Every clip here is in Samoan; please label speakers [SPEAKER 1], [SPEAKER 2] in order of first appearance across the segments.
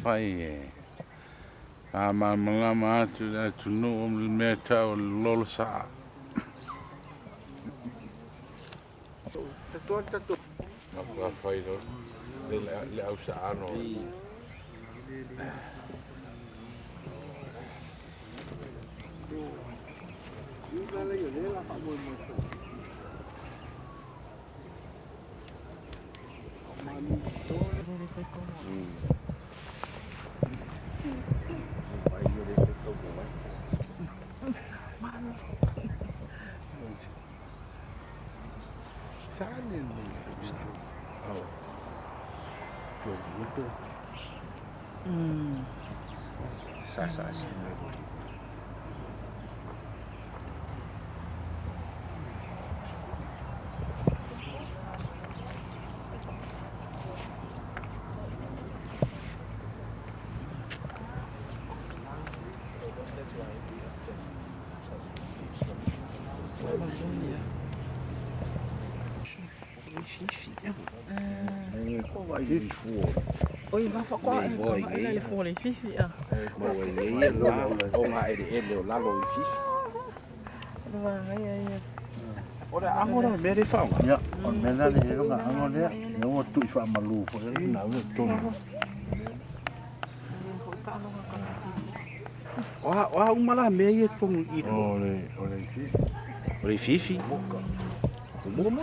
[SPEAKER 1] fai e faamalamalama atu i le atunuu ma le mea e tau o le lolo saa. Fai le au saano.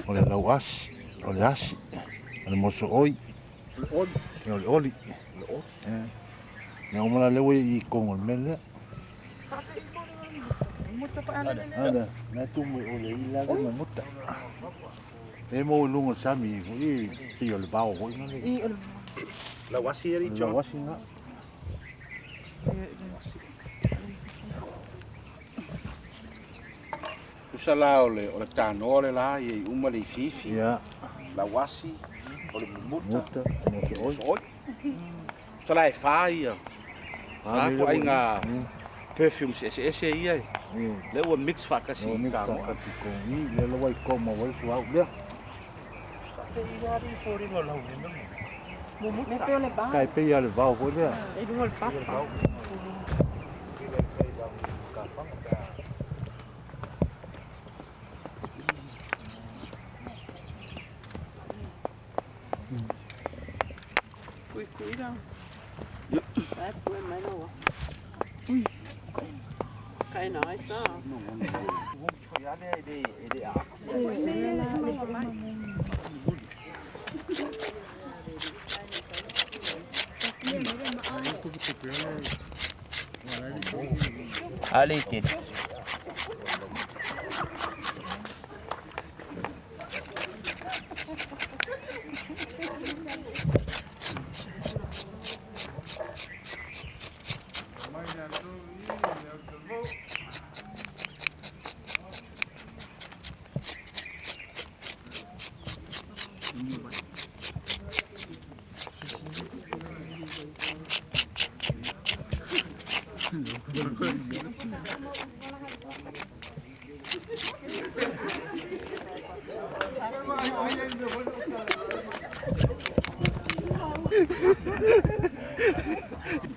[SPEAKER 1] O le lauasi, o le asi, o le mosooi, o le oli. Ia uma la lea ua i totonu o le mea lea. Ala, na tu mai o le ila le mamuta. E mo i luga o le sami foi, pei o le vao foi na le.
[SPEAKER 2] Lauasi e
[SPEAKER 1] O le lauasi na.
[SPEAKER 2] Tusa la o le tanoa le la ia uma le ifiifi.
[SPEAKER 1] Ia.
[SPEAKER 2] Lauasi, o le mumuta,
[SPEAKER 1] Muta, mosooi.
[SPEAKER 2] mosooi. Tusa la e fa ia. Fa
[SPEAKER 1] le
[SPEAKER 2] po
[SPEAKER 1] ua
[SPEAKER 2] ai ngā
[SPEAKER 1] i.
[SPEAKER 2] perfumes eseese ia. Le ua mix faatasi
[SPEAKER 1] O
[SPEAKER 2] i
[SPEAKER 1] mix
[SPEAKER 2] tanoa.
[SPEAKER 1] faatasi i tonu i, lea lava i tonu ma wai suau lea. Tai pei lava le vao foi lea.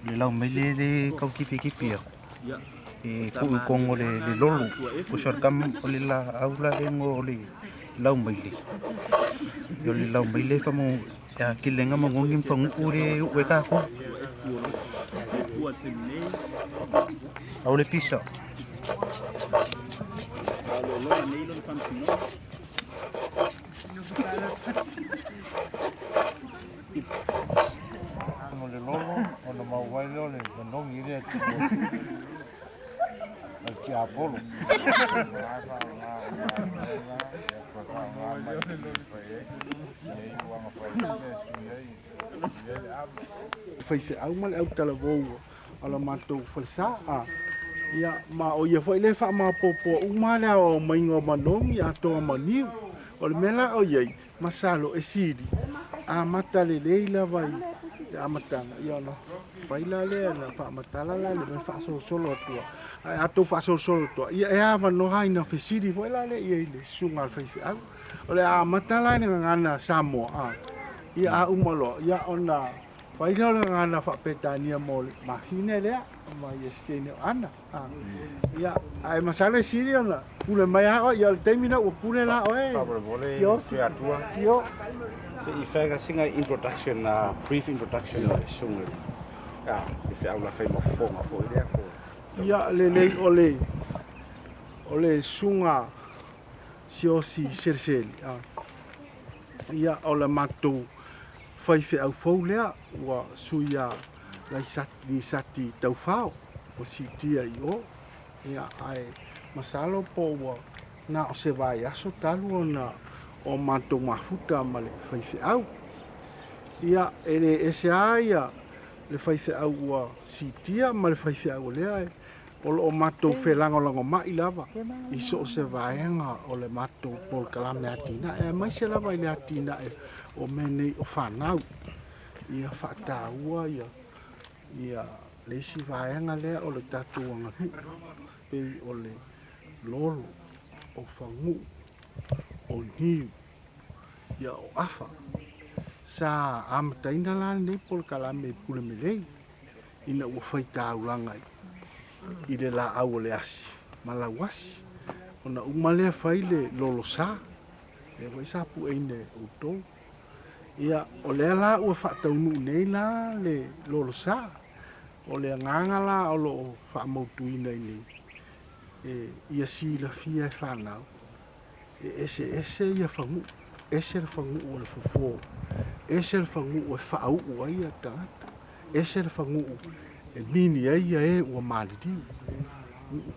[SPEAKER 3] Le lau mai le le kau kipi kipi aku. E ku i kongo le le lolo. O sa kam o le la au la le ngo o le lau mai le. O le lau mai le fa mo ya ki lenga mo ngongi fa ngu re u e ka ko. Au le pisa.
[SPEAKER 1] O le lolo, ona mauai lea o le manogi lea e tupu atu. O le tiapolo.
[SPEAKER 4] Faifeau ma le autalavou o le matou falesa a. Ia ma o ia foi le faamaopoopoa uma le aoao maiga o manogi atoa ma niu. O le mea la o i ai, masalo e sili amata lelei lava i le amataga, ia ona fai la lea na faamatala la le mea faasolosolo atua. Ae a tou faasolosolo atua, ia e avanoa ina fesili foi la lea i ai le susuga a le faifeau. O le a amata la i le gagana Samoa, a, ia a uma loa, ia ona Fai lea o le gagana faa-Peretania mo le mafine lea ma Iesitene o Ana. Ia, ae masalo e sili ona pule mai lava oe. Ia o le taimi lena ua pule la oe.
[SPEAKER 2] Faamolemole
[SPEAKER 4] Siaosi.
[SPEAKER 2] Tuiatua.
[SPEAKER 4] Io.
[SPEAKER 2] Se i fai sina introduction, brief introduction a le susuga i le feau la fai ma fofoga foi lea po.
[SPEAKER 4] Ia, lelei o le o le susuga Siaosi Selesele. Ia, o le matou faifeau fou lea ua sui ia Lisati Taufao ua siitia i o. Ia, ae masalo po ua na o se vaiaso talu ona o matou mafuta ma le faifeau. Ia, e le ese lava ia le faifeau ua siitia ma le faifeau o lea e O lo o matou felagolagomai lava i so o se vaega o le matou polokalame atinae, aemaise lava i le atinae o mea nei o fanau. Ia faataua ia, ia le isi vaega lea o le tatou aganuu, pei o le lolo, o faguu, o niu, ia o afa. Sa amataina la lenei polokalame i Pulemelei ina ua fai taulaga i le laau o le asi ma lauasi, ona uma lea fai le lolosa, lea foi sa pueina e outou. Ia, o lea la ua faataunuu nei la le lolosa, o le agaga la o lo o faamautuina i inei, e ia silafia e fanau, e eseese ia faguu, ese le faguu o le fofo, ese le faguu e faauu ai ia tagata, ese le faguu e mini ai ia e ua maliliu,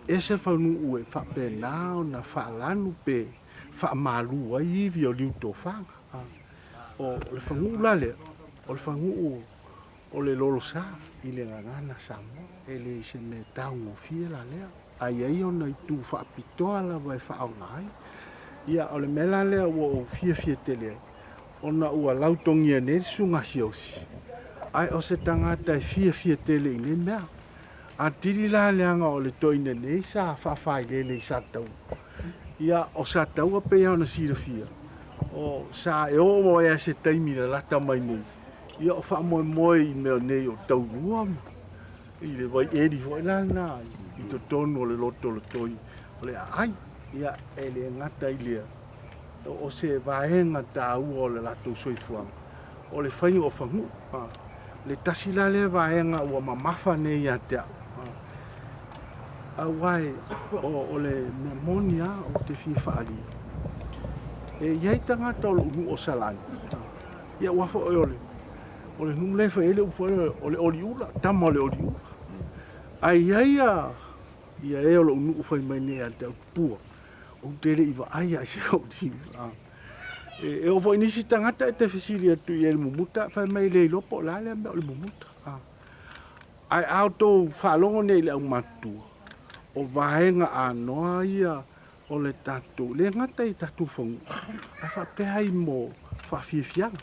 [SPEAKER 4] ese le faguu e faapena ona faalanu pe faamalu ai ivi o liutofaga. O le faguu la lea, o le faguu o le lolosa i le gagana Samoa, e le se mea taugofie la lea, ae i ai ona itu faapitoa lava e faaaoga ai. Ia, o le mea la lea ua ou fiafia tele ai, ona ua lautogia nei le susuga Siaosi, ae o se tagata e fiafia tele i nei mea. Atili la leaga o le toeaina nei sa faafailele i Sataua. Ia, o Sataua pei lava ona silafia, o sa e oo mai lava i se taimi lalata mai nei, ia o faamoemoe i mea nei o taulua ma i le vaieli foi la lena i totonu o le loto o le toi o le aai. Ia, e le gata i lea, o se vaega taua o le latou soifuaga, o le faiga o faguu. Le tasi la lea vaega ua mamafa nei ia te au, aua o le mea moni lava ou te fia faaalia, e i ai tagata o lou nuu o Salani, ia aua foi o le nuu la e fai ai le upu foi lea o le oliula, tama o le oliula. Ae i ai ia e o lou nuu fai mai nei ia te au, Tupua, ou te le i vaai lava i se oliula. E oo foi i nisi tagata e te fesili atu i ai i le mumuta, fai mai e le iloa po o le a lea mea o le mumuta. Ae a outou faalogo nei i le aumatutua, o vaega anoa ia o le tatou, le gata i tatou fanua, ae faapea ai mo faafiafiaga,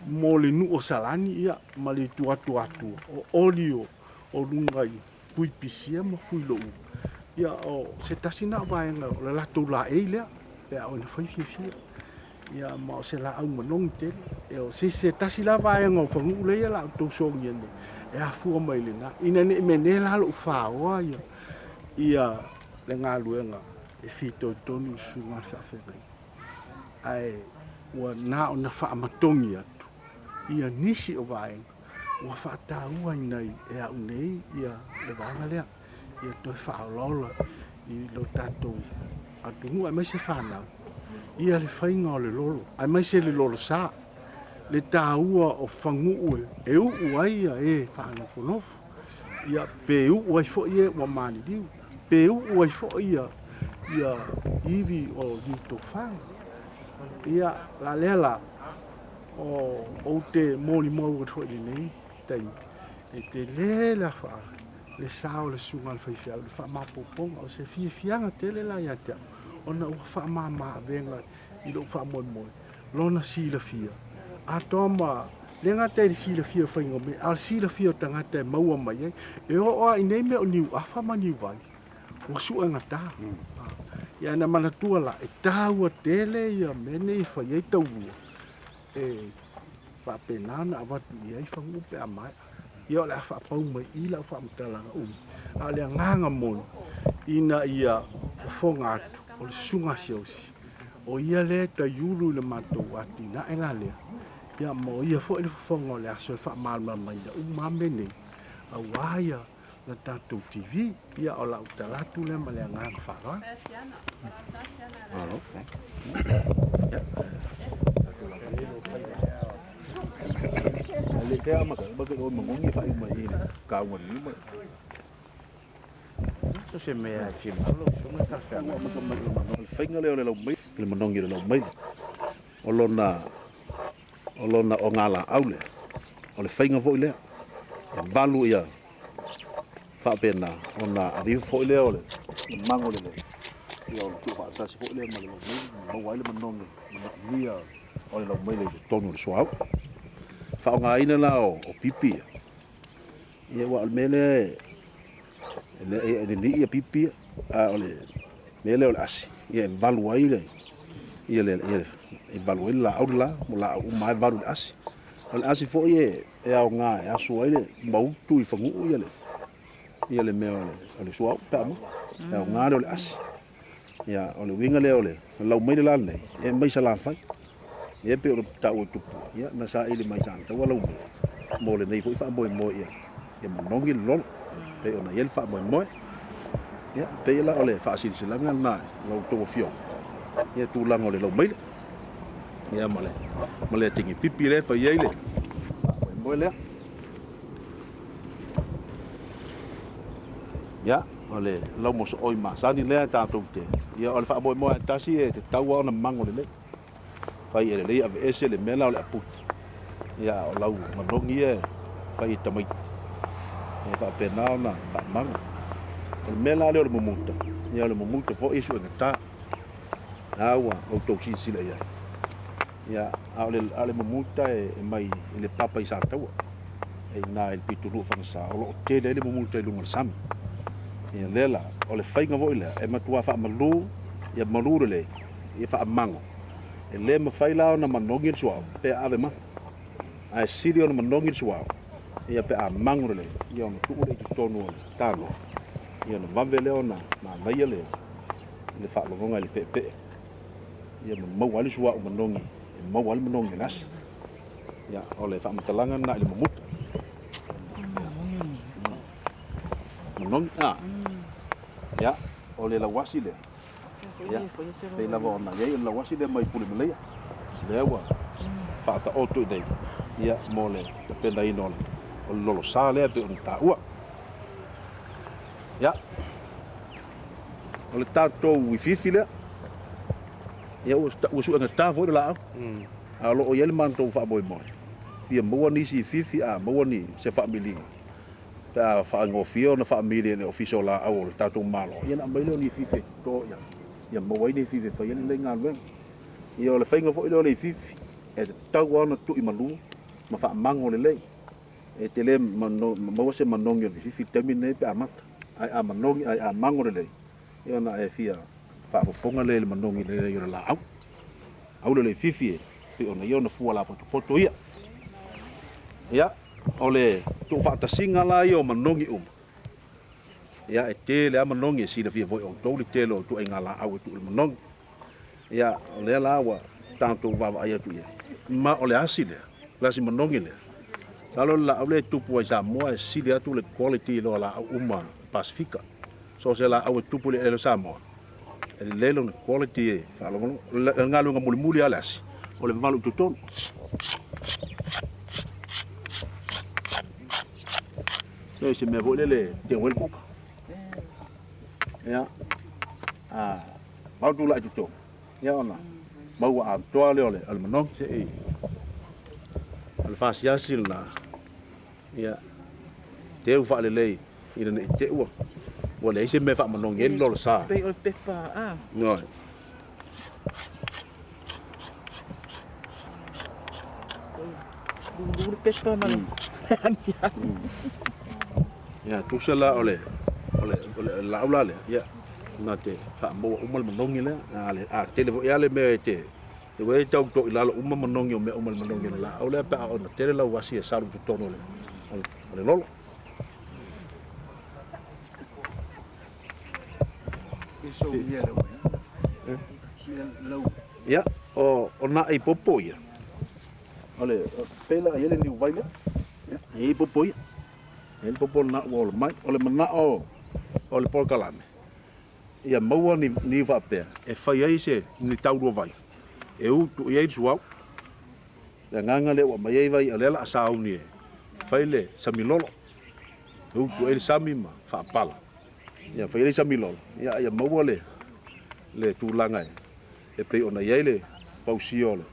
[SPEAKER 4] mo le nuu o Salani ia ma le itu atu o Atua, o oli o luga i Fuipisia ma Fuilou, ia o se tasi na o vaega o le latou laei lea, pe a oo ina fai fiafia. Ia ma o se laau manogi tele. E o se se tasi la vaega o faguu lea ia la outou sogia nei, e afua mai lena. Ina ne i meaane la lou faoa ia, ia le galuega e fitoitonu i le susuga a le faafeagaiga. Ae ua na ona faamatogi atu ia nisi o vaega ua faatauaina ai e au nei ia le vaega lea, ia toe faaolaola i lo tatou atunuu aemaise fanau ia le faiga o le lolo, aemaise le lolosa, le taua o faguu e uu ai ia e faanofonofo, ia pe uu ai foi e ua maliliu, pe uu ai foi ia ia ivi o liutofaga. Ia la lea la o ou te molimau atu foi i lenei taimi, e tele le afa le sa o le susuga a le faifeau i le faamaopoopoga. O se fiafiaga tele la ia te au, ona ua faamama avega i lou faamoemoe lona silafia atoa ma le gata i le silafia o faiga o mea, a o le silafia o tagata e maua mai ai. E oo lava i nei mea o niuafa ma niuvai, ua suegata. Ia na manatua la, e taua tele ia mea nei e fai ai taulua, e Faapena ona avatu i ai Fagu'u pe a maea. Ia o le a faapau mai i lau faamatalaga umi, a o le agaga moni ina ia fofoga atu o le susuga a Siausi, o ia lea e taiulu i le matou atinae la lea, ia ma o ia foi le fofoga o le aso e faamalamalamaina uma lava mea nei, aua ia la tatou TV. Ia o lau tala atu lea ma le agaga faaaloalo.
[SPEAKER 2] Malo.
[SPEAKER 1] Le te ama ka ba ke o mangongi fa mai i ka ua ni mai.
[SPEAKER 2] So se mea e fia mau lau susuga talafeagai.
[SPEAKER 1] O le faiga lea o le laumai le manogi o le laumai o lona o lona ogalaau lea o le faiga foi lea e valu ia faapena ona aveifo foi lea o le mago lelei ia o le tuufaatasi foi lea ma le laumai maua ai le manogi manaomia o le laumaile i totonu o le suauu. Faaaogaina la o pipi ia, ia ua o le mea lea e lelei ia pipi ia, a o le mea lea o le asi ia e valu ai le ia le ia e valu ai le laau le la mo laau uma e valu i le asi. O le asi foi e aoga e asu ai le mautu i Fagu'u ia le ia le mea o le suauu pe a maua. E aoga lea o le asi. Ia o le uiga lea o le laumaile la lenei e mai Salafai. Ia pei o le taua tupu ia na saili mai sa taua laumaile mo lenei foi faamoemoe ia ia manogi le lolo pei ona i ai le faamoemoe. Ia pei la o le faasilasilaga lena i la outou afioga ia tulaga o le laumaile ia ma le atigi pipi lea e fai ai le faamoemoe lea. Ia o le laumosooi masani lea tatou te ia o le faamoemoe a tasi e tatau lava ona mago lelei. Fai e lelei aveese le mea la o le aputi ia o lau manogi ia e fai e tamaiti e faapena ona faamago. O le mea la lea o le mumuta, ia o le mumuta foi e suegata. A ua outou silasila i ai. Ia a o le mumuta e mai i le papa i Sataua. E i ina i le pitonuu Fagasa o loo tele ai le mumuta i luga o le sami. Ia lea la o le faiga foi lea e matua faamalu ia malu lelei ia faamago. E le mafai la ona manogi le suauu pe ave mafa. Ae sili ona manogi le suauu ia pe a mago lelei ia ona tuu lea i totonu o le tanoa ia ona vave lea ona manaia le faalogoga i le peepee ia ma maua ai le suauu manogi e maua ai le manogi o le asi. Ia o le faamatalaga lena i le mumuta. Manogi a ia o le lauasi lea ia pei lava ona i ai o le lauasi lea mai Pulemaleia lea ua faataoto i nei ia mo le tapenaina o le lolosa lea pei ona taua. Ia o le tatou ifiifi lea ia ua suegata foi le laau. A o loo i ai le matou faamoemoe fia maua nisi ifiifi a maua ni se faamiliga pe a faagofie ona faamili e le ofisa o laau o le tatou Malo ia na aumai lea o ni ifiifi e toto ia ia maua ai ni ifiifi e fai ai lelei galuega. Ia o le faiga foi lea o le ifiifi e tatau lava ona tuuimalu ma faamago lelei. E tele maua se manogi o le ifiifi i le taimi lenei pe a mata. Ae a manogi ae a mago lelei ia ona e fia faafofoga lea i le manogi lelei o le laau. Aula le ifiifi e pei ona ia ona fua lapotopoto ia. Ia o le tuufaatasiga la ia o manogi uma. Ia e tele lava manogi e silafia foi e outou le tele o ituaiga laau e tuu i le manogi. Ia o lea la ua tatou vaavaai atu i ai. Ma o le asi lea, le asi manogi lea. Masalo o le laau lea e tupu ai Samoa e sili atu le quality i lo laau uma Pasifika. So o se laau e tupu i le eleele o Samoa, e lelei lona quality e faalogologo. O le galuega mulimuli lava le asi, o le valu i totonu. E se mea foi lele teu ai le kuka. Ia, a valu tula'i i totonu, ia ona maua atoa lea o le manogi. Se'i o le fasiasi lena, ia teu faalelei ina nei te ua ua leai se mea faamanogi ai le lolosa.
[SPEAKER 5] Pei o le pepa a.
[SPEAKER 1] Ioe.
[SPEAKER 5] Lulu le pepa ma le agiagi.
[SPEAKER 1] Ia tusa la o le laau la lea, ia na te faamaua uma le manogi lea. A tele foi lava le mea e te Ua e tau to i lalo uma manogi o mea uma i le manogi o le laau lea pe a oo ina tele lau asi e salu i totonu o le, o le lolo. Ia, o, o na i popo ia. O le, pela ia le niu vai lea. Ia, e i popo ia. E i popo na ua ola mai. O le manao o le polokalame. Ia maua ni, niu faapea e fai ai se ni taulua vai. E utu i ai le suauu. Le agaga lea ua aumai ai vai o lea o le a sauni e fai le samilolo. E utu ai le sami ma faapala. Ia fai ai le samilolo, ia ia maua le le tulaga e e pei ona i ai le pausia o le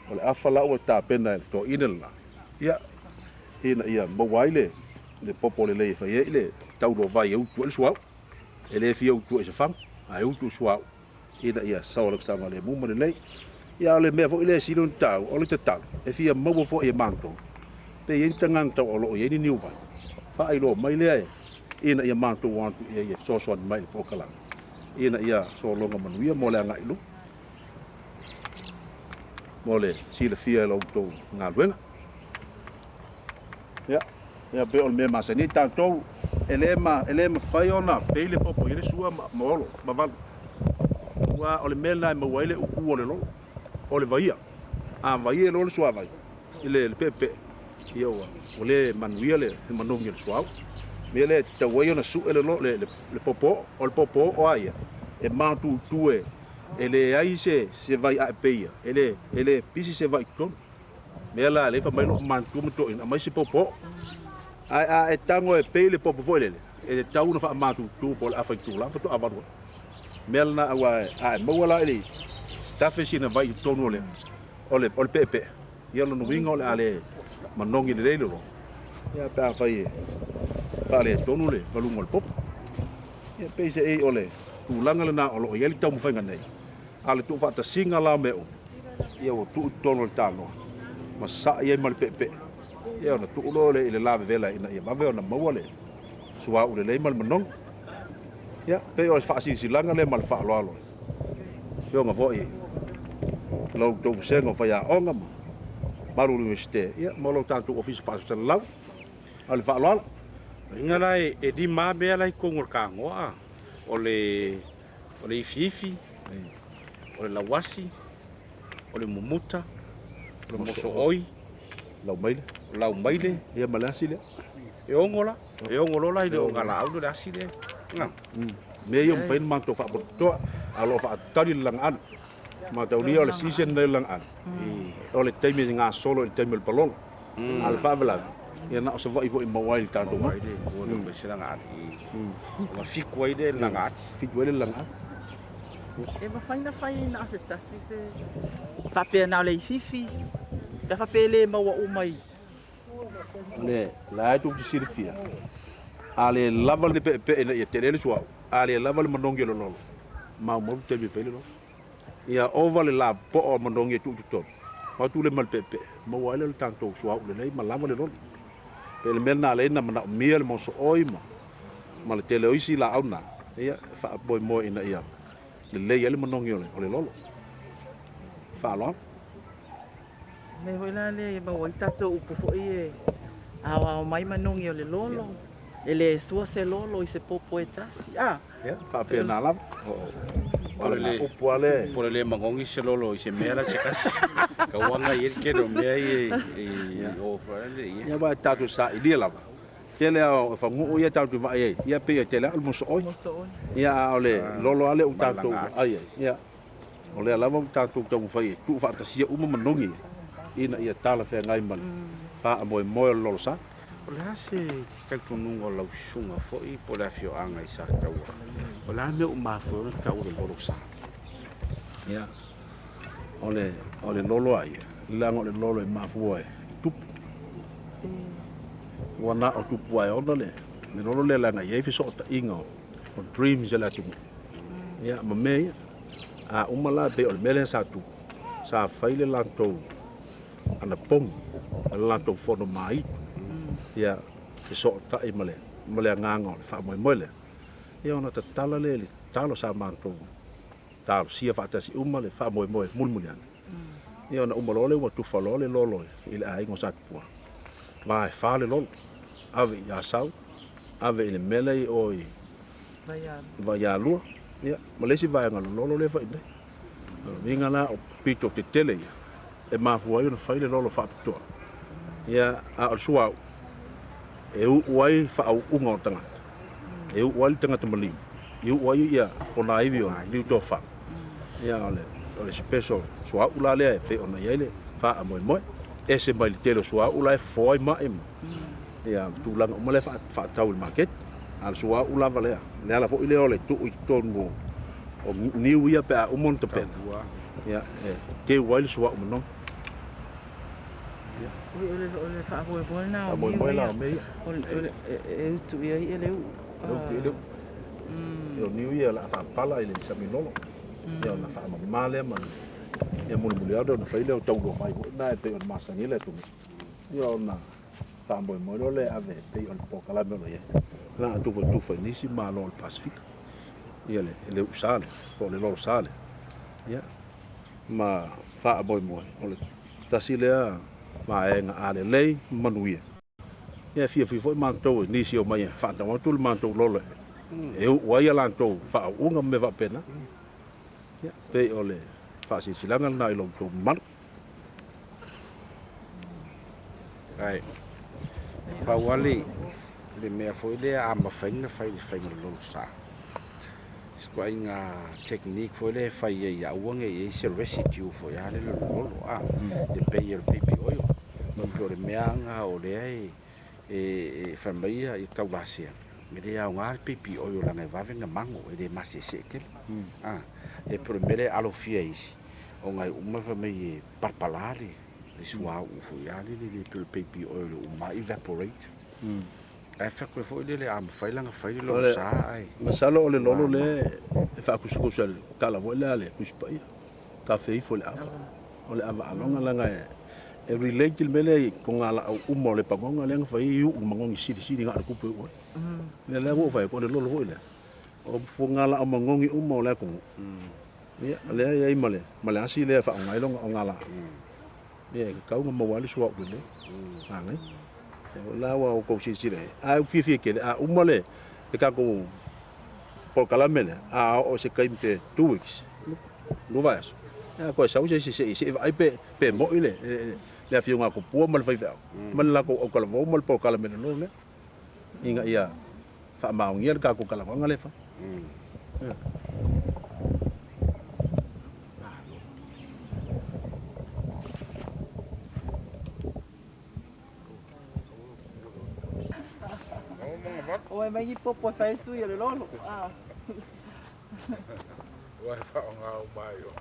[SPEAKER 1] o le afa la ua tapena e le toeaina lena. Ia ina ia maua ai le le popo lelei e fai ai le taulua vai e utu ai le suauu. E le fia utua i se fagu, ae utu i suauu ina ia sao le saogalemu ma lelei. Ia o le mea foi lea e sili ona taua, o le tatalo e fia maua foi e matou pe i ai ni tagata tau o lo o i ai ni niu vai, faailoa mai lea ina ia matou o atu i ai e fesoasoani mai i le polokalame ina ia sologa manuia mo le agai i luma. Mo le silafia e la outou galuega. Ia, ia pei o le mea masani ai tatou, e le ma, e le mafai ona pei le popo i ai le sua ma, ma olo, ma valu. Aua o le mea lena e maua ai le upu o le lolo, o le vaia. A vaia loa le suavai i le, le peepee, ia ua, ua le manuia le, le manogi o le suauu. Mea lea e tatau ai ona sue le, le, le, le popo oo. O le popo oo lava ia, e matutu e, e leai se, se vai aepeia, e le, e le pisi se vai i totonu. Mea la lea fai mai lou manatua ma toeaiina, aumai se popo oo. Ae a e tago e pei le popo foi lele, e tatau ona faamatutu po o le afa itula faatoa valu ai. Mea lena aua a e maua la i le tafe sina vai i totonu o le, o le, o le peepee, ia lona uiga o le a le manogi lelei le lolo, ia pe afai e faaletonu le valuga o le popo. Ia peiseai o le tulaga lena o lo o i ai le taumafaiga nei, a o le tuufaatasiga la o mea uma, ia ua tuu i totonu o le tanoa ma sa'i ai ma le peepee, ia ona tuu loa lea i le lavevela ina ia vave ona maua le suauu lelei ma le manogi. Ia, pei o le faasilasilaga lea ma le faaaloalo i afioga foi i la outou vasega o faiaoga ma mamalu o le Iunivesite, ia ma lo tatou Ofisa Faasalalau. Ma le faaaloalo.
[SPEAKER 2] Uiga la e lima lava mea la i totonu o le tanoa, o le o le ifiifi, o le lauasi, o le mumuta, o le mosooi,
[SPEAKER 1] Laumaile.
[SPEAKER 2] O laumaile.
[SPEAKER 1] Ia ma le asi lea.
[SPEAKER 2] E 6 la. E 6 loa la i le ogalaau le asi lea.
[SPEAKER 1] Mea ia ua mafai ona matou faapotopotoa, a o lo o faatali le lagaano. Mataulia o le season lenei o le lagaano, o le taimi e gasolo i le taimi o le palola. A o le faalavelave, ia na o Savaii foi e maua ai i le tatou motu.
[SPEAKER 2] Ona fitu ai lea i le lagaati.
[SPEAKER 1] Fitu ai lea i le lagaano.
[SPEAKER 5] E mafai ona fai na o se tasi se faapea na o le ifiifi, pe a faapea e le maua uma i.
[SPEAKER 1] Le la e tou te silafia, a le lava le peepee ina ia tele le suauu, a le lava le manogi o le lolo, maumau le taimi e fai le lolo. Ia ova le lapopoa o manogi e tuu i totonu, avatu lea ma le peepee, maua ai lea o le tatou suauu lelei ma lava le lolo. Pei o le mea lena lea na manaomia le mosooi ma ma le tele o isi laau na, ia e faamoemoe ina ia lelei ai le manogi o le, o le lolo. Faaaloalo.
[SPEAKER 5] Mea foi la lea e maua ai tatou upu foi e aoao mai manogi o le lolo, e le sua se lolo i se popo e tasi. A!
[SPEAKER 1] Ia, faapena lava. O le upu lava lea.
[SPEAKER 2] Po o le le manogi se lolo i se mea la se tasi. Tauaga i ai le tele o mea ia i o foi lele ia.
[SPEAKER 1] Ia aua e tatou sailia lava. Tele lava o faguu ia tatou te vaai ai, ia pei e tele lava o le mosooi. Ia a o le lolo lava lea ua tatou vaai ai, ia o lea lava ua tatou taumafai e tuufaatasia uma manogi ia ina ia talafeagai ma le faamoemoe o le lolo sa.
[SPEAKER 2] O le a se talitonuga o lau susuga foi po o le afioaga i Sataua? O le a le mea ua mafua ai ona tau o le lolo sa?
[SPEAKER 1] Ia, o le, o le lolo a ia, leaga o le lolo e mafua i tupu. Ua na o tupu ae ona le, le lolo lea leaga e i ai fesootaiga o, o dreams a le atunuu. Ia, ma mea ia. A uma la, pei o le mea lea sa tupu, sa fai le latou anapogi, ma le latou fono maitu, ia fesootai ma le, ma le agaga o le faamoemoe lea. Ia ona tatala lea i le tatalo sa matou talosia faatasi uma le faamoemoe mulimuli ane. Ia ona uma loa lea ua tufa loa le lolo i le aiga o Satupua. Vaefa le lolo, ave i Asau, ave i le mea lea i o i Vaialua, ia, ma le isi vaega o le lolo lea e fai i inei. O le uiga la o pito tetele ia e mafua ai ona fai le lolo faapitoa. Ia, a o le suauu, e uu ai faauuga o tagata, e uu ai le tagata maliu, e uu ai ia ponaivi o le niu tofaga. Ia, o le special suauu la lea e pei ona i ai le faamoemoe. Ese mai le tele o suauu la e fofo ai mai ma ia tulaga uma lea faatau i le maketi. A o le suauu lava lea, le ala foi lea o le tuu i totonu o niu ia pe a uma ona tapena, ia, e teu ai le suauu manogi.
[SPEAKER 5] Ui, o le faamoemoe lena o niu ia, e utu i ai le uu.
[SPEAKER 1] E utu i ai le uu. O niu ia o le a faapala i le sami lolo. Ia ona faamama lea ma ia mulimuli ane ona fai lea o taulua mai foi lena e pei ona masani ai le atunuu. Ia ona faamoemoe loa lea e ave e pei o le polokalame o lo o i ai. Na a tufatufa i nisi Malo o le Pasefika ia le uusa lea po o le lolo sa lea. Ia ma faamoemoe o le tasi lea vaega a lelei ma manuia. Ia e fiafia foi matou i nisi o omai e faatau atu le matou lolo e uu ai a latou faauuga ma mea faapena. Ia, pei o le faasilasilaga lena i lo outou mamalu.
[SPEAKER 2] Ae, pau lava le, le mea foi lea a mafai ona fai i le faiga o le lolo sa, si ituaiga technique foi lea e fai ai ia aua ne i i ai se residue foi lea i le lolo, a, e pei o le baby oil. E pei o le mea lena o lea e fai mai ia taulasea, e le aoga le baby oil leaga e vave ona mago, e le maseese tele. A, e pei o le mea lea e alofia e isi, ona e uma fai mai e palapala le suauu foi lea e pei o le baby oil e uma evaporate. Ae fai atu foi lele a mafai la ona fai le lolo sa ae.
[SPEAKER 1] Masalo o le lolo lea e faakusakusa i le tala foi lea a le Tusi Paia, tafe ifo i le ava. O le ava aloga leaga e relate le mea lea i togalaau uma o le panoga lea na fai ai iuu manogi silisili na o le tupu e uu ai. Ia lea ua ou fai atu o le lolo foi lea, o fogalaau manogi uma o le atunuu. Ia lea e i ai ma le asi lea e faaaoga ai lona ogalaau. Ia e tatau ona maua ai le suauu lelei. Manaia. O la ua outou silasila i ai. Ae ou te fiafia tele, a uma le tatou polokalame lea, a oo i se taimi pe 2 weeks, 2 vaiaso, ia toe sau se isi se i vaai pe moi le afioga a Tupua ma le faifeau, ma le latou autalavou ma le polokalame lolo lea, ina ia faamaonia le tatou talanoaga lea e fai.
[SPEAKER 5] Ua mai ni popo e fai ai sui o le lolo. Ah.
[SPEAKER 6] Ua e faaaoga uma ai o.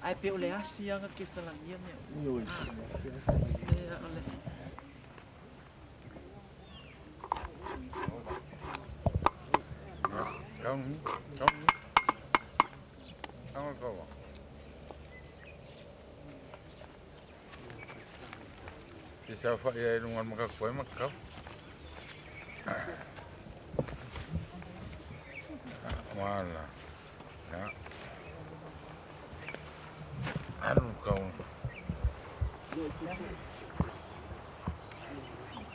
[SPEAKER 5] Ae pei o le asi lava na kesalagia mea uma. Ia, o le.
[SPEAKER 6] Saofai ai i luga o le makapu ai ma kau. Wala. Ya. Alu kau.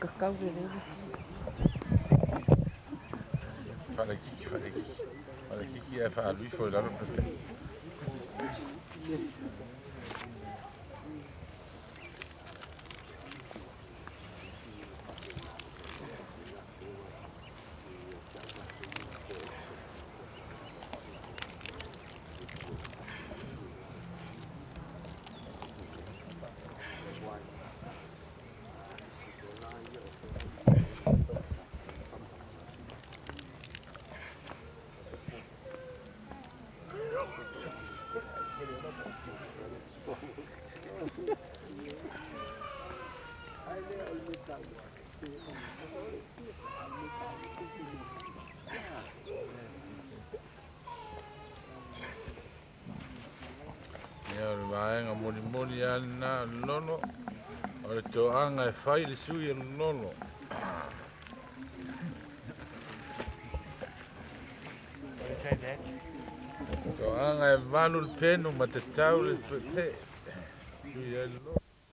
[SPEAKER 5] Kakau lelei.
[SPEAKER 6] Falekiki, falekiki. Falekiki e faalui foi lalo pepe. vaega molimoli lava lenā o le lolo, o le toaga e fai le sui o le lolo. Toaga e valu le penu ma tatau le peepee, sui ai le lolo.